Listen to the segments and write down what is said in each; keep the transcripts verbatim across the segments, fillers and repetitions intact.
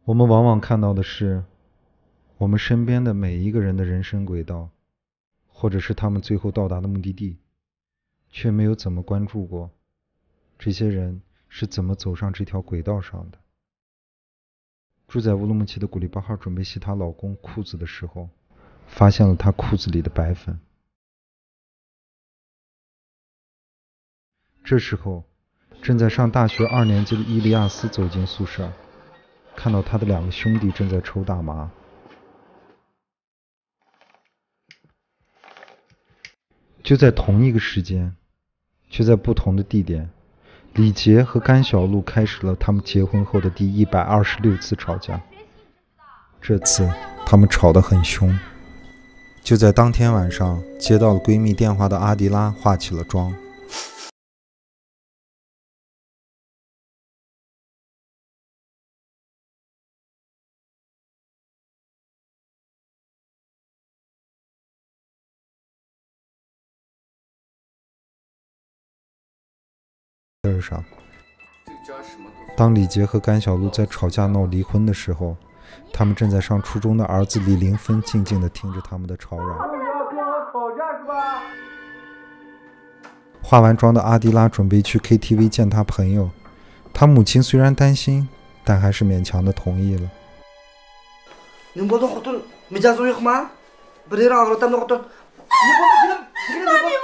我们往往看到的是我们身边的每一个人的人生轨道，或者是他们最后到达的目的地，却没有怎么关注过这些人是怎么走上这条轨道上的。住在乌鲁木齐的古里巴哈准备洗她老公裤子的时候，发现了他裤子里的白粉。这时候，正在上大学二年级的伊利亚斯走进宿舍，看到他的两个兄弟正在抽大麻。就在同一个时间，却在不同的地点，李杰和甘小璐开始了他们结婚后的第一百二十六次吵架。这次他们吵得很凶。就在当天晚上，接到了闺蜜电话的阿迪拉化起了妆。事上。当李杰和甘小璐在吵架闹离婚的时候，他们正在上初中的儿子李林芬静静地听着他们的吵嚷。化完妆的阿迪拉准备去K T V见他朋友，他母亲虽然担心，但还是勉强地同意了。 نېمە بولدى خوتۇن؟ مىجەزىڭ يوقما؟ بىر يېرىڭ ئاغرىۋاتامدۇ خوتۇن؟ نېمە بولدى جېنىم؟ جېنىم نېمە بولدى؟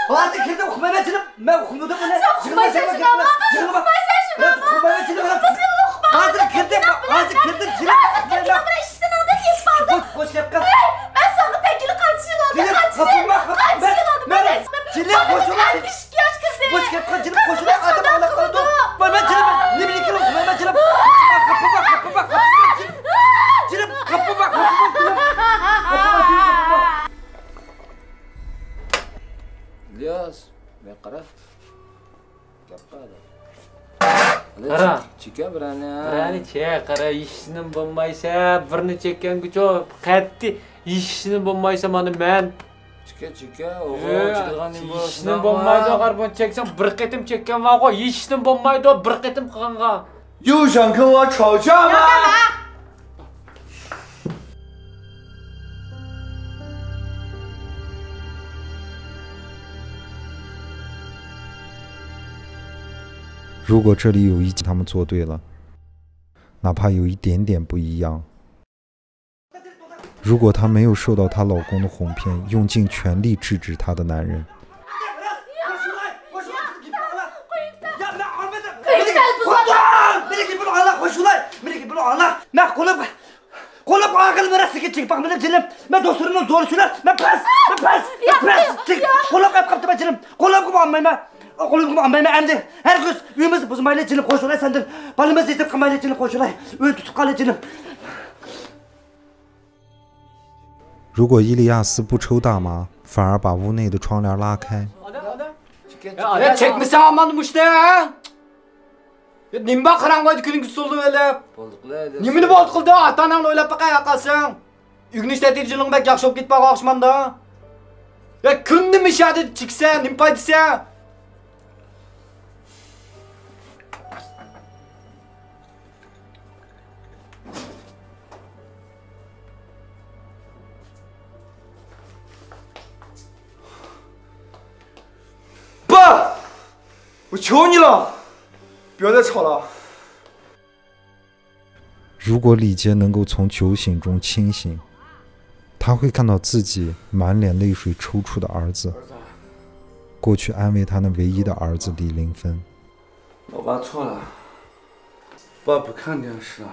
ھازىر كىردىم ئۇقمايمەن جېنىم. مەن ئۇقمىدىم بۇنى. يىغلىما جېنىم. يىغلىما. يىغلىما جېنىم. ھازىر كىردىم، ھازىر كىردىم جېنىم. بوش، بوش گەپ قىل. مەن ساڭا تەگكىلى قانچە يىل بولدى؟ جېنىم، قانچە يىل؟ قاپىما، قاپىما. قانچە يىل بولدى؟ مەن، جېنىم، قوشۇلۇڭ. ئىككى ياش كىردى. بوش گەپ قىل جېنىم، قوشۇلۇڭ. ئادەم ئاڭلاپ قالىدۇ. مەن، مەن جېنىم، نېمە ئىكەن ئۇقمايمەن جېنىم. قاپىما، قاپىما، قاپىما. جېنىم، قاپىما، قاپىما، جېنىم. قاپىما، جېنىم، قاپىما. ئىلياس، ماڭا قارا. گەپ قىل. قارا. چېكە بىرەرنى. بىرەرنى چېك، قارا، ھېچنېمە بولمايسە، بىرنى چەككەنگىچۇ قەتئىي ھېچنېمە بولمايسە، مانا مەن. چېكە، چېكە، ئوغۇل، يا، چېكىدىغان نېمە بولسۇن، ھېچنېمە بولمايدۇ، قارا، بۇنى چەكسەڭ بىر قېتىم چەككەن بارغۇ، ھېچنېمە بولمايدۇ، بىر قېتىم قىلغانغا. 又想跟我吵架吗？如果这里有一，他们做对了，哪怕有一点点不一样。如果她没有受到她老公的哄骗，用尽全力制止她的男人， قولۇمغا ئاغىل بېرەسىكى چېكىپ باقمىدىم جېنىم. مەن دوستلىرىمنىڭ زورى چۈنە، مەن پەس، مەن پەس، مەن پەس، چېك، قولۇمغا ئېلىپ قاپتىمەن جېنىم. قولۇمغا ئالمايمەن. قولۇمغا ئالمايمەن ئەمدى. ھەرگىز ئۆيىمىزنى بۇزمايلى جېنىم، قوشۇلاي سەندىن. بالىمىزنى يېتىم قىلمايلى جېنىم، قوشۇلاي. ئۆينى تۇتۇپ قالىي جېنىم. 如果伊利亚斯不抽大麻，反而把屋内的窗帘拉开， يا، چەكمىسەڭ ئاماندا مۇشتى، ھە؟ يا، نېمە بار قاراڭغۇ ئۆيدە كۈنۈڭگۈ سولىۋېلىپ؟ نېمىنى بولدى قىلدى؟ ئاتا-ئاناڭنى ئويلاپ باقاي، قالساڭ. ئۆگىنىش نەتىجىلىرىڭ بەك ياخشى بولۇپ كېتىپ بارغان ئوخشىمامدا. يا، كۈندە مۇشۇ يەردە چېكىسەن، نېمە پايدىسى؟ 爸，我求你了，不要再吵了。 如果李杰能够从酒醒中清醒，他会看到自己满脸泪水抽搐的儿子，过去安慰他那唯一的儿子李林芬。 老爸错了，爸不看电视了，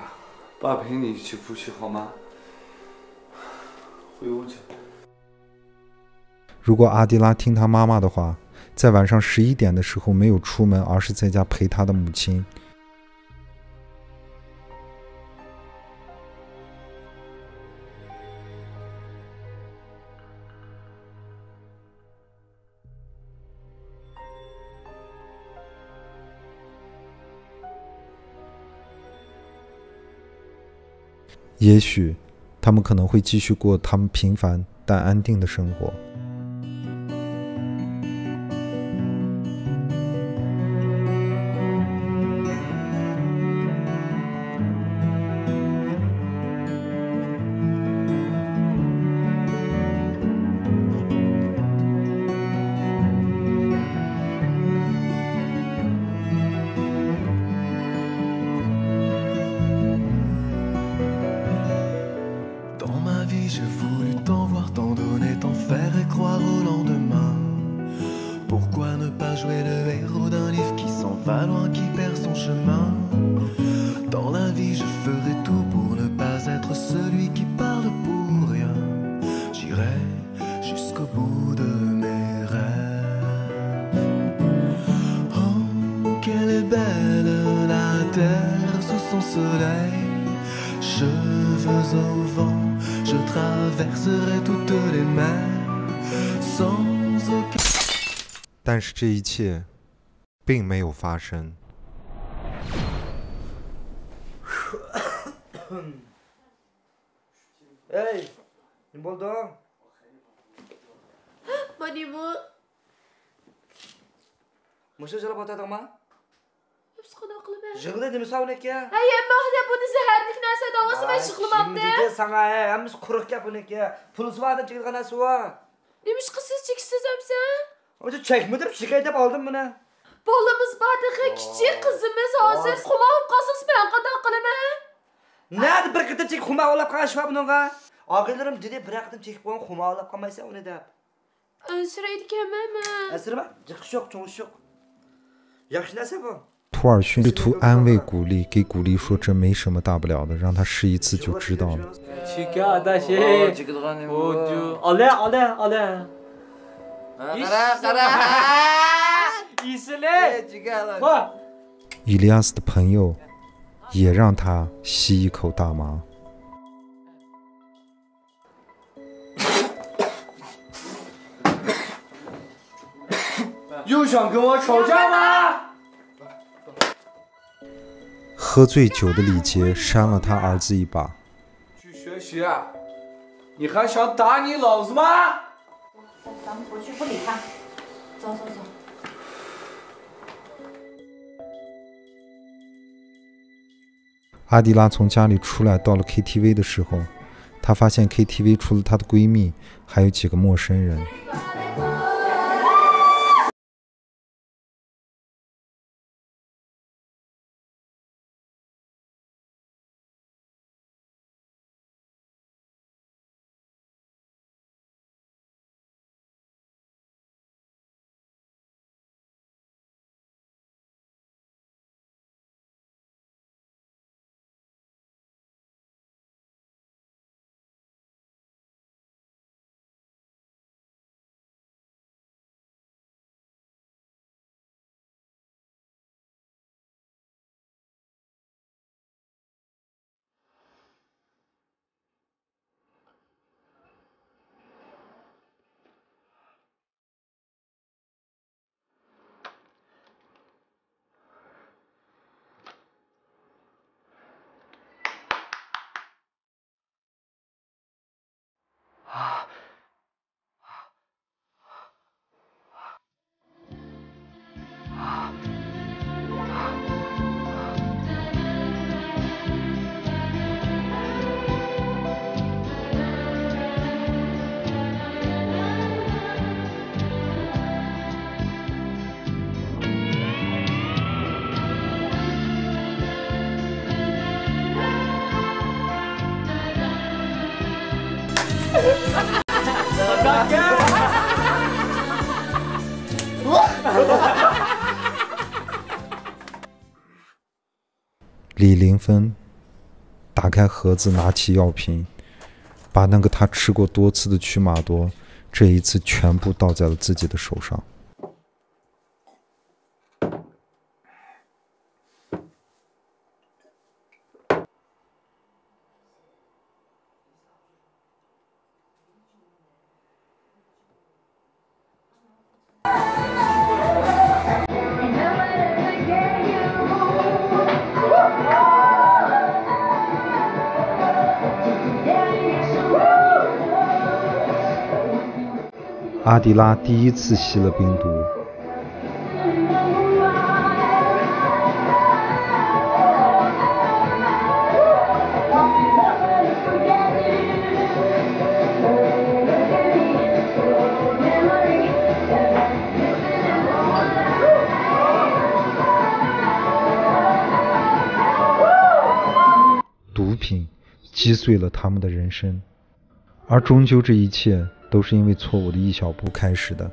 爸陪你一起复习好吗？回屋去。 如果阿迪拉听他妈妈的话，在晚上十一点的时候没有出门，而是在家陪他的母亲， 也许他们可能会继续过他们平凡但安定的生活。 Dans ma vie, j'ai voulu tant voir, tant donner, tant faire et croire au lendemain. Pourquoi ne pas jouer le héros d'un livre qui s'en va loin, qui perd son chemin ? Dans la vie, je ferai tout pour ne pas être celui qui parle pour rien. J'irai jusqu'au bout de mes rêves. Oh, qu'elle est belle, la terre sous son soleil. Cheveux au vent, je traverserai toutes les mers sans aucun 但是这一切并没有发生。 ھەي، نېمە بولدۇڭ؟ بۇ نېمە؟ مۇشۇ يىغلاپ ئولتۇردۇڭما؟ ئۇسكۇنە قىلىمەن. يىغلا دېمىسە ئۇنىكى. ھەي، ئەمما بۇنى زەھەرلىك نەرسە دەۋاتسا مەن يىغلىمامدىم. دېدى ساڭا، ھەي، ھەممىسى قۇرۇق گەپ ئۇنىكى. پۇلسىز ئادەم چېكىدىغان نەرسە بۇ. نېمىشقا سىز چېكىسىز ئەمسە؟ ئۇنچە چەكمىدىم، چېكەي دەپ ئالدىم بۇنى. بالىمىز بار تېخى كىچىك قىزىمىز ھازىر خۇمار بولۇپ قالسا مەن قانداق قىلىمەن؟ نەدە بىر قېتىم چېكىپ خۇمار ئويناپ قالغان شۇ بۇنىڭغا؟ ئاغىنىلىرىم دېدى، بىر قېتىم چېكىپ قويۇڭ، خۇمار ئويناپ قالمايسەن ئۇنى دەپ. ئەنسىرەيدىكەنمەن مەن. ئەنسىرىمە، جىق ئىش يوق، چوڭ ئىش يوق. ياخشى نەرسە بۇ. 托尔讯试图安慰古丽，给古丽说这没什么大不了的，让他试一次就知道了。چېكە ئاداش. ئالە، ئالە، ئالە. قارا، قارا. ئېسىلى. 伊利亚斯的朋友也让他吸一口大麻。 又想跟我吵架吗？喝醉酒的李杰扇了他儿子一把。去学习啊？你还想打你老子吗？咱们回去不理他，走走走。 阿迪拉从家里出来，到了 K T V 的时候，她发现 K T V 除了她的闺蜜，还有几个陌生人。 李林芬打开盒子，拿起药瓶，把那个他吃过多次的曲马多，这一次全部倒在了自己的手上。阿迪拉第一次吸了冰毒。毒品击碎了他们的人生。而终究这一切都是因为错误的一小步开始的。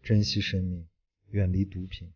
珍惜生命，远离毒品。